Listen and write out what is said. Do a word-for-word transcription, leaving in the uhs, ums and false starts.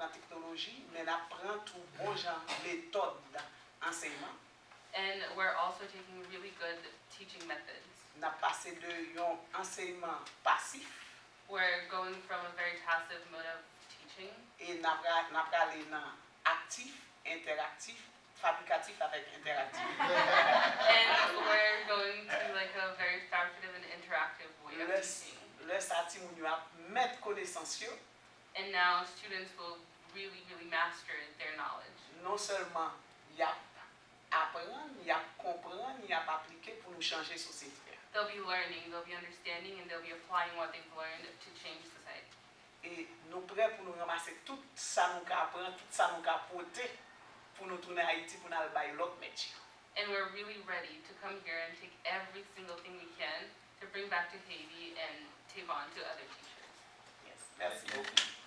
nan teknoloji, men n ap pran tou bon jan metòd ansèyman. And we're also taking really good teaching methods. N ap pase de yon ansèyman pasif We're going from a very passive mode of teaching, e n ap ra- n ap prale nan aktif, entèraktif, fabrikatif avèk entèraktif. and we're going to like a very fabricative and interactive way of Lè teaching. Lè sa timoun yo ap mèt konesans yo, And now students will really, really master their knowledge. Non sèlman y ap aprann, y ap konprann, y ap aplike pou nou chanje sosyete a. They'll be learning, they'll be understanding, and they'll be applying what they've learned to change society. E nou prè pou nou ranmase tout sa nou ka aprann, tout sa nou ka pote pou nou tounen Ayiti, pou n al bay lòt mèt yo. And we're really ready to come here and take every single thing we can to bring back to Haiti and take on to other teachers. Yes. Mèsi bokou.